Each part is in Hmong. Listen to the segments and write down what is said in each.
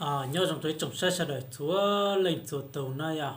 Nyob zoo rau ib tsoom saib sawv daws txhua leej txhua tus na yom.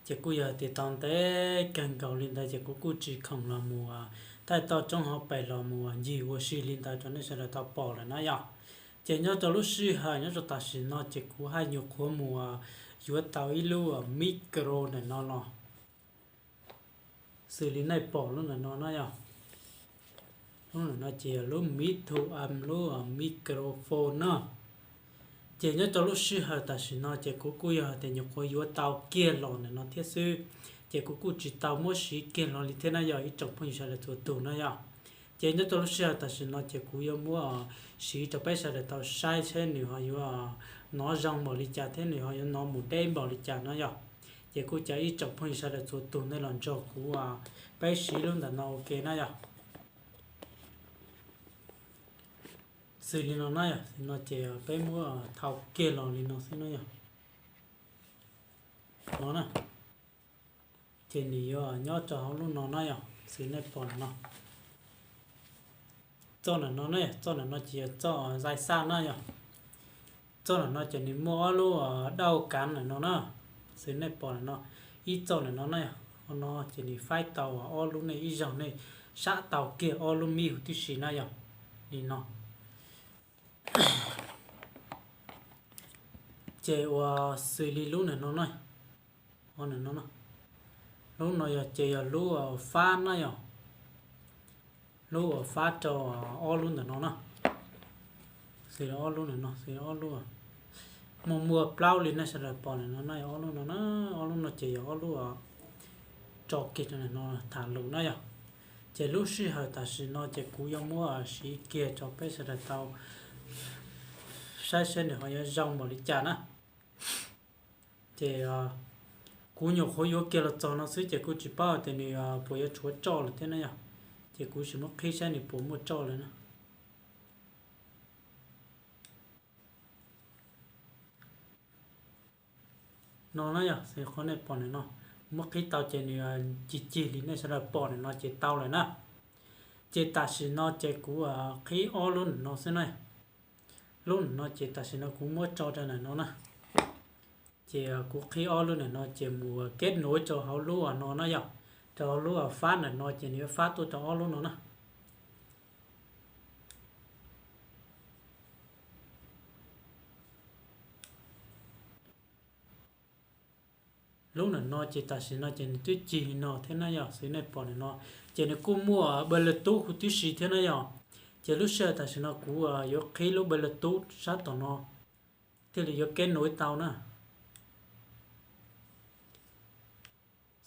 Ces kuj yog tias tau ntev kawg nkaus li ntawd ces kuv kuj tsis khoom los mus taij toj roob hauv pes los mus ncig ua si li ntawd rau nej sawv daws tau pom lawm na yom. Ces nyob rau lub sij hawm nyob rau tam sim no ces kuv haj nyuam qhuav mus yuav tau ib lub micro ntawm no los xws li nej pom lub ntawm no na yom. Lub ntawm no ces yog lub mic thu am lub microphone na. Ces nyob rau lub sij hawm tam sim no ces kuv kuj yog hais tias nyuam qhuav yuav tau kiag los ntawm no thiab xwb, ces kuv kuj tsis tau muab siv kiag los li thiab na yog ib tsoom phooj ywg sawv daws txhua tus na yom. Ces nyob rau lub sij hawm tam sim no ces kuv yuav muab siv rau peb sawv daws tau saib seb nws ho yuav nov zoo npaum li cas thiab nws ho yuav nov mus deb npaum li cas no yom. Ces kuj caw ib tsoom phooj ywg sawv daws txhua tus nej los nrog kuv peb siv lub ntawm no ua ke na yom. Xws li no na yom, xws no ces peb muab thau kiag los li no xwb na yom. No na, ces nws yuav nyob rau hauv lub no na yom, xws nej pom no. Txoj ntawm no na, txoj ntawm no ces yog txoj zais xaj na yom. Txoj ntawm no ces nws muaj ob lub dauj kav ntawm no na, xws nej pom ntawm no. Ib txoj ntawm no na, no ces nws faib tau ob lub, nej ib zaug nej sab tau kiag ob lub mic huv tib si na yom, li no. Ces ua xws li lub ntawm no na, lub no yog ces yog lub fab na yom, lub uas fab rau ob lub ntawm no na, xws li ob lub ntawm no, xws li ob lub muaj muaj plaub li nej sawv daws pom ntawm no na, ob lub no na, ob lub no ces yog ob lub tso kiag rau ntawm no tham lus na yom. Ces lub sij hawm tam sim no ces kuv yuav muab siv kiag rau peb sawv daws tau saib seb nws ho yuav zoo npaum li cas na. Ces kuv nyuam qhuav yuav kiag los txog no xwb ces kuj tsis paub tias nws puas yuav tshuav roj lawm thiab na yom. Ces kuv sim muab qhib saib nws puas muaj roj lawm na. No na yom, xws qhov nej pom ntawm no, muab qhib tau ces nws cig cig li nej sawv daws pom ntawm no ces tau lawm na. Ces tam sim no ces kuv qhib ob lub ntawm no xwb na. Lub ntawm no ces tam sim no kuv muab tso rau ntawm no na. Ces kuv qhib ob lub ntawm no ces mus keb nuv rau hauv lub no na yom. Rau hauv lub fab ntawm no ces nws yuav fab tuaj rau ob lub no na. Lub ntawm no ces tam sim no ces nws twb cig no thiab na yom, xws nej pom ntawm no. Ces nws kuj muaj Bluetooth huv tib si thiab na yom. Ces lub sij hawm tam sim no kuv yuav qhib lub Bluetooth sab tom no thiaj li yuav keb nuv tau na.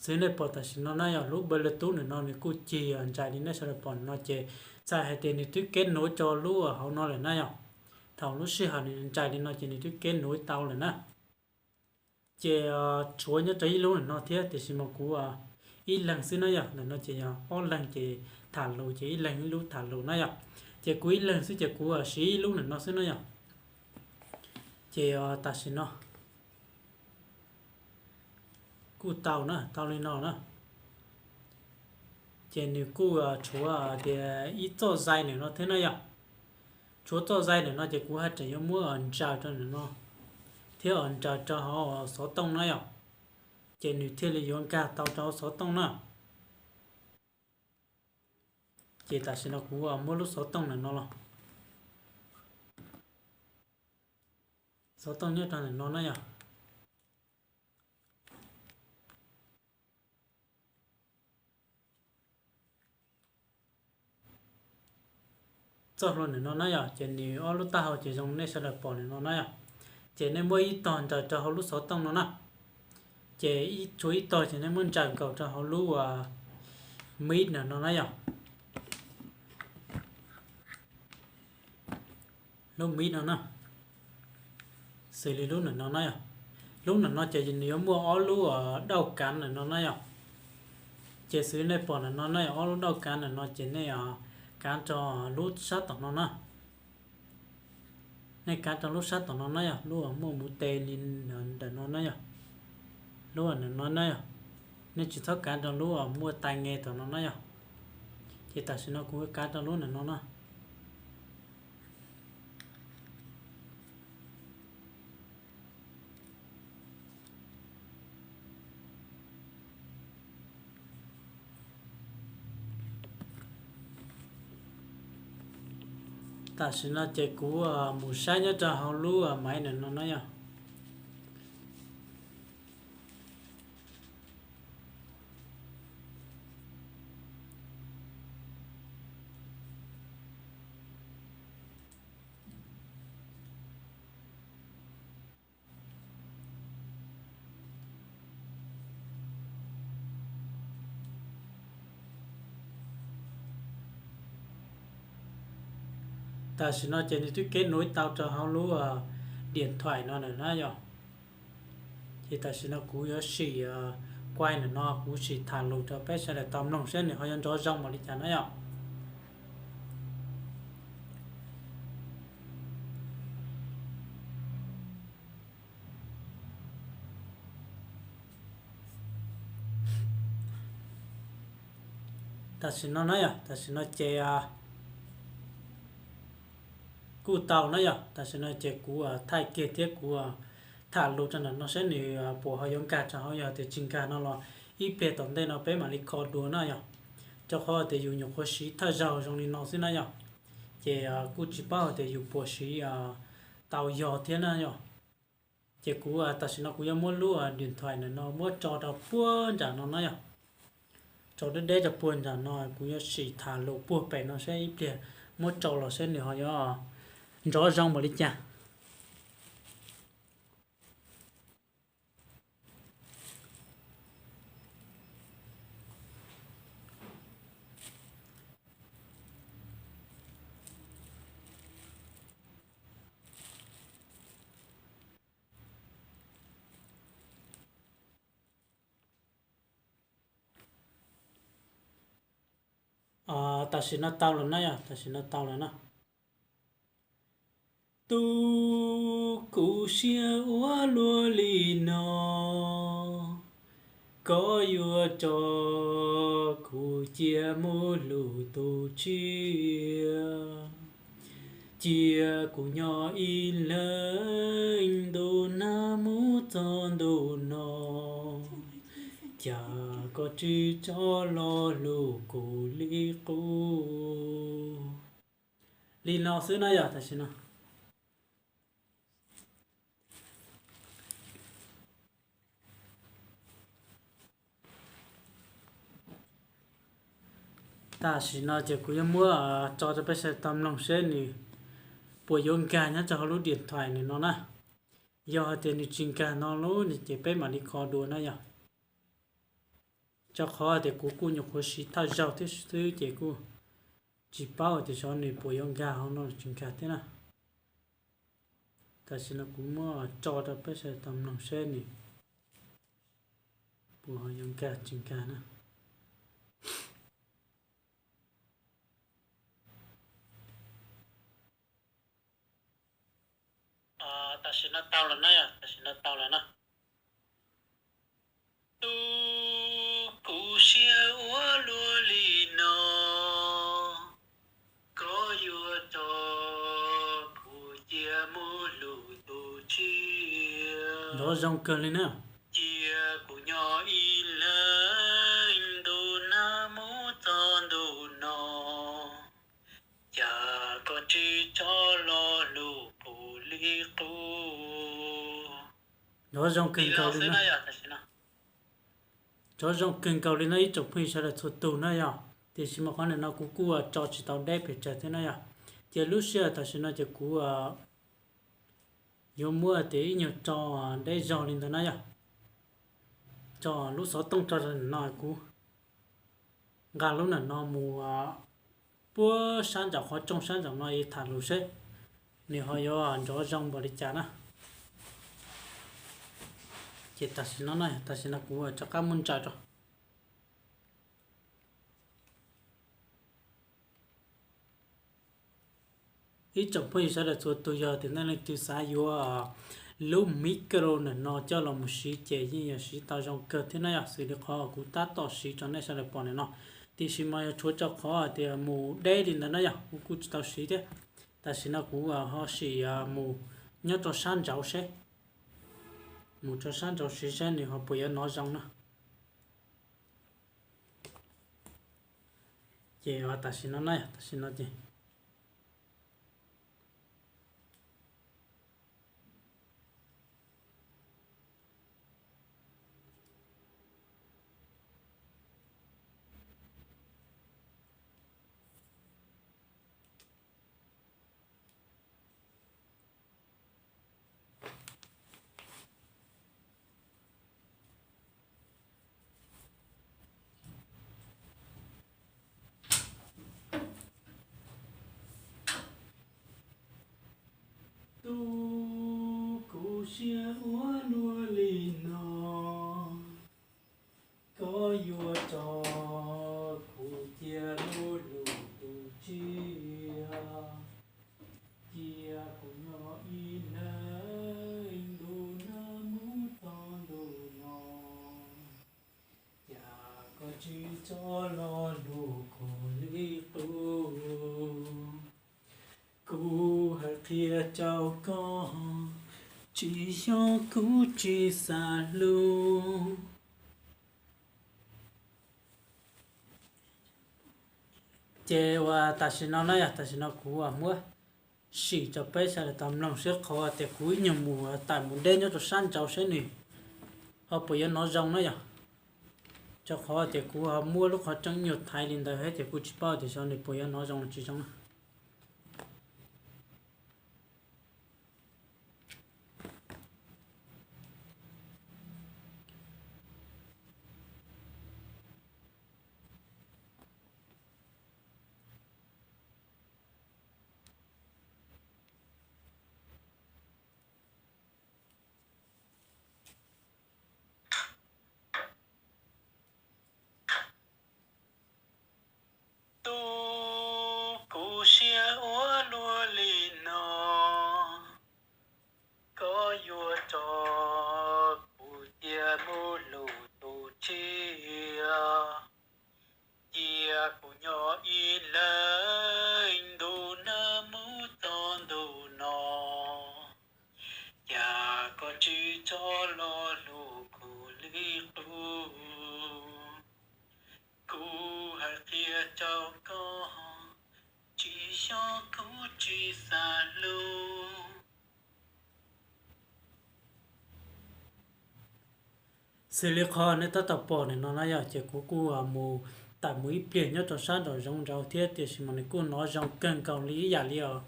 Xws nej pom tam sim no na yom, lub Bluetooth ntawm no nws kuj cig ntsais li nej sawv daws pom ntawm no ces txhais hais tias nws twb keb nuv rau lub hauv no lawm na yom. Thaum lub sij hawm nws ntsais li no ces nws twb keb nuv tau lawm na. Ces tshuav nyob rau ib lub ntawm no thiab tiam sis mas kuv ib leeg xwb na yom, ntawm no ces yog ob leeg ces tham lus ces ib leeg ib lub tham lus na yom. Ces kuv ib leeg xwb ces kuv siv ib lub ntawm no xwb na yom. Ces tam sim no kuj tau na, tau li no na. Ces nws kuj tshuav tias ib txoj zais ntawm no thiab na yom. Tshuav txoj zais ntawm no ces kuv haj tseem yuav muab ntsaws rau ntawm no thiab ntsawm rau hauv xov tooj na yom. Ces nws thiaj li yuav nkag tau rau hauv xov tooj na. Ces tam sim no kuv muab lub xov tooj ntawm no los, xov tooj nyob rau ntawm no na yom. Txoj hlua ntawm no na yom, ces nws ob lub taub hau ces zoo nej sawv daws pom ntawm no na yom. Ces nej muab ib tog ntsaws rau hauv lub xov tooj no na. Ces tshuav ib tog ces nej muab ntsaws nkaus rau hauv lub mib ntawm no na yom. Lub mib no na, xws li lub ntawm no na yom. Lub ntawm no ces nws yuav muaj ob lub dauj kav ntawm no na yom. Ces xws nej pom ntawm no na yom, ob lub dauj kav ntawm no ces nej kav rau lub sab tom no na. Nej kav rau lub sab tom no na yom, lub uas muaj mus tes li ntawm no na yom. Lub ntawm no na yom, nej tsis txhob kav rau lub uas muaj tais nge tom no na yom. Ces tam sim no kuv kav rau lub ntawm no na. Tam sim no ces kuv mus saib nyob rau hauv lub maiv ntawm no na yom. Tam sim no ces nws twb kev nuv tau rau hauv lub diam thuais no lawm na yom. Ces tam sim no kuv yuav sim quaj ntawm no kuv sim tham lus rau peb sawv daws tau mloog seb nws ho yuav nrov zoo npaum li cas na yom. Tam sim no na yom, tam sim no ces kuj tau na yom. Tam sim no ces kuv thaij kiag thiab kuv tham lus rau ntawm no seb nws puas ho yuav nkag rau hauv, yog tias tsis nkag no los ib pliag tom ntej no peb mam li kho dua na yom. Rau qhov tias yus nyuam qhuav siv thawj zaug zoo li no xwb na yom, ces kuj tsis paub hais tias yus puas siv tau yog thiab na yom. Ces kuv tam sim no kuv yuav muab lub diam thuais ntawm no muab tso rau puag nram no na yom. Tso deb deb rau puag nram no, kuv yuav sim tham lus puag pem no seb ib pliag muab tso los seb nws ho yuav nrov zoo npaum li cas. Tam sim no tau lawm na yom, tam sim no tau lawm na. Tus kuv siab ua luaj li no, koj yuav tso kuv cia mus hlub tus tshiab. Cia kuv nyob ib leeg ntu nag mus txog ntu no, cas koj tsis tso los hlub kuv li qub. Li no xwb na yom, tam sim no. Tam sim no ces kuv yuav muab tso rau peb sawv daws tau mloog seb nws puas yuav nkag nyob rau hauv lub diam thuais ntawm no na. Yog hais tias nws tsis nkag no lawm ces peb mam li kho dua na yom. Rau qhov tias kuv kuj nyuam qhuav siv thawj zaug thiab xwb ces kuj tsis paub tias xyov nws puas yuav nkag hauv no los tsis nkag thiab na. Tam sim no kuv muab tso rau peb sawv daws tau mloog seb nws puas yuav nkag tsis nkag na. Tam sim no tau lawm na yom, tam sim no tau lawm na. Tus kuv siab ua luaj li no, koj yuav tso kuv cia mus hlub tus tshiab. Nrov zoo kawg li na. Cia kuv nyob ib leeg ntu nag mus txog ntu no, cas koj tsis tso los hlub kuv li qub. Nrov zoo kawg nkaus li na. Nrov zoo kawg nkaus li na ib tsoom phooj ywg sawv daws txhua tus na yom. Tiam sis mas qhov ntawm no kuv kuj tso tsis tau deb pes tsawg thiab na yom. Ces lub sij hawm tam sim no ces kuv yuav muab tias ib nyuag tso deb zog li ntawd na yom. Tso lub xov tooj tso rau ntawm no kuv nqa lub ntawm no mus puag sab nraum qhov rooj sab nraum no es tham lus seb nws ho yuav nrov zoo npaum li cas na. Ces tam sim no na, tam sim no kuv rov qab muab ntsaws rau. Ib tsoom phooj ywg sawv daws txhua tus, yog tias nej leej twg xav yuav lub micro ntawm no coj los mus siv ces yeej yuav siv tau zoo kawg thiab na yom, xws li qhov kuv tab tom siv rau nej sawv daws pom ntawm no. Tiam sis mas yog tshuav rau qhov tias mus deb li ntawd na yom, kuv kuj tsis tau siv thiab. Tam sim no kuv ho sim mus nyob rau sab nraud seb, mus rau sab nraud siv seb nws ho puas yuav nov zoo na. Ces tam sim no na, tam sim no ces siab ua luaj li no, koj yuav tso kuv cia lub lub tus tsiaj, cia kuv nyob ib leeg ntu nag mus txog ntu no. Cas koj tsis tso lo lus kuv li qub? Kuv hais qhia rau koj, tsis xyob kuv tsis xav hlub. Ces uas tam sim no na yog tam sim no kuv muab sim rau peb sawv daws tau mloog seb qhov tias kuv ib nyuag mus tawm mus deb nyob rau sab nraud seb nws ho puas yuav hnov zoo na yog. Rau qhov tias kuv ho muab lub qhov rooj nyuag thaiv li ntawd thiab ces kuj tsis paub tias xyov nws puas yuav hnov zoo los tsis zoo na. Tub, kuv siab ua luaj li no, koj yuav tso kuv cia lub lub tus tsiaj, cia kuv nyob ib leeg ntu nag mus txog ntu no. Cas koj tsis tso lo lus kuv li qub? Kuv hais qhia rau koj, tsis xyob kuv tsis xav hlub. Xws li qhov nej tab tom pom ntawm no na yog ces kuv kuj mus tawm mus ib pliag nyob rau sab nraum zoov nraud thiab tiam sis mas nws kuj hnov zoo kawg nkaus li ib yam li os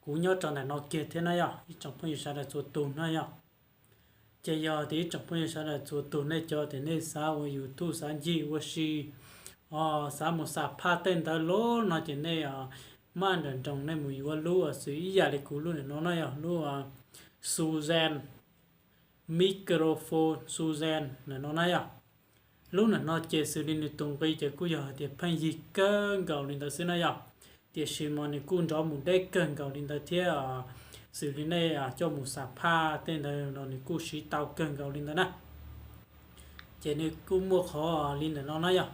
kuv nyob rau ntawm no kiag thiab na yog ib tsoom phooj ywg sawv daws txhua tus na yog. Ces yog tias ib tsoom phooj ywg sawv daws txhua tus nej cov tias nej xav ua YouTube xav ncig ua si, xav mus xam phaj tej ntawd los no ces nej maj nroos nroos nej mus yuav lub xws ib yam li kuv lub ntawm no na yog lub Suzen, microphone Suzen ntawm no na yog. Lub ntawm no ces xws li nws tus nqi ces kuj yog hais tias pheej yig kawg nkaus li ntawd xwb na yog. Tiam sis mas nws kuj nrov mus deb kawg nkaus li ntawd thiab, xws li nej coj mus xam phaj tej ntawd los nws kuj siv tau kawg nkaus li ntawd na. Ces nws kuj muaj qhov li ntawm no na yog.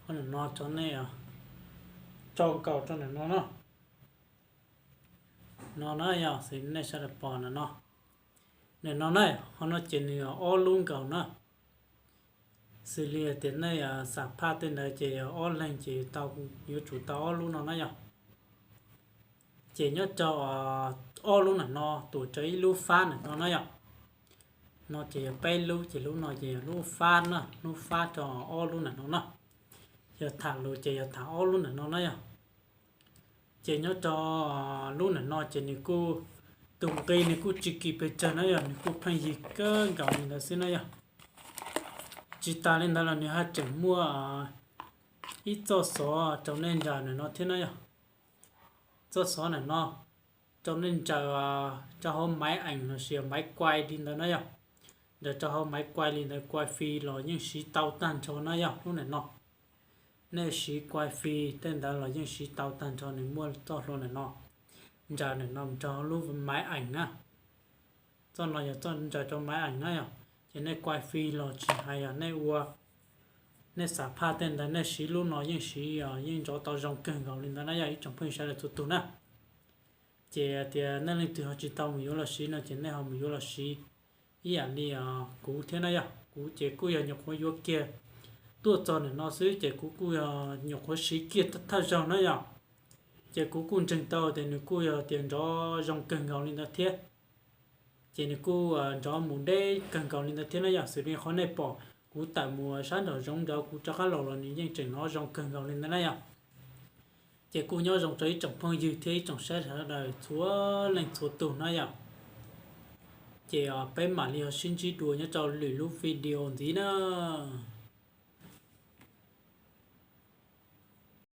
Qhov ntawm no rau nej, tso nkaus rau ntawm no na. No na yog xws li nej sawv daws pom ntawm no. Ntawm no na, qhov no ces nws ob lub nkaus na. Xws li tias nej xam phaj tej ntawd ces ob leeg ces tau, yuav tsum tau ob lub no na yog. Ces nyob rau ob lub ntawm no tuam rau ib lub fab ntawm no na yog. No ces yog peb lub ces lub no ces yog lub fab na, lub fab rau ob lub ntawm no na. Yog tham lus ces yog tham ob lub ntawm no na yog. Ces nyob rau lub ntawm no ces nws kuj, tus nqi nws kuj tsis kim pes tsawg na yog, nws kuj pheej yig kawg nkaus li ntawd xwb na yog. Tsis tas li ntawd los nws haj tseem muaj ib txoj xov rau nej nraws ntawm no thiab na yog. Txoj xov ntawm no rau nej nraws rau hauv maiv eem los sis maiv kuai li ntawd na yog. Nraws rau hauv maiv kuai li ntawd, kuai fi los yeej siv tau tag nrho na yog lub ntawm no. Nej siv kuai fi tej ntawd los yeej siv tau tag nrho, nws muaj txoj hlua ntawm no nraws ntawm no rau hauv lub maiv eem na. Txoj no yog txoj nraws rau maiv eem na yog. Ces nej kuai fi los tsis hais yog nej ua, nej xam phaj tej ntawd nej siv lub no yeej siv, yeej nrov tau zoo kawg nkaus li ntawd na yog ib tsoom phooj ywg sawv daws txhua tus na. Ces tias nej leej twg ho tsis tau mus yuav los siv no ces nej ho mus yuav los siv ib yam li kuv thiab na yog. Kuv ces kuj yog nyuam qhuav yuav kiag tuaj txog ntawm no xwb ces kuv kuj yog nyuam qhuav siv kiag thawj zaug na yog. Ces kuv kuj ntseeg tau tias nws kuj yog tias nrov zoo kawg nkaus li ntawd thiab. Ces nws kuj nrov mus deb kawg nkaus li ntawd thiab na yog. Xws li qhov nej pom kuv tawm mus sab nraum zoov nraud kuv rov qab los los nws yeej tseem hnov zoo kawg nkaus li ntawd na yog. Ces kuj nyob zoo rau ib tsoom phooj ywg thiab ib tsoom saib sawv daws txhua leej txhua tus na yog. Ces peb mam li ho sib ntsib dua nyob rau lwm lub video ntxiv na.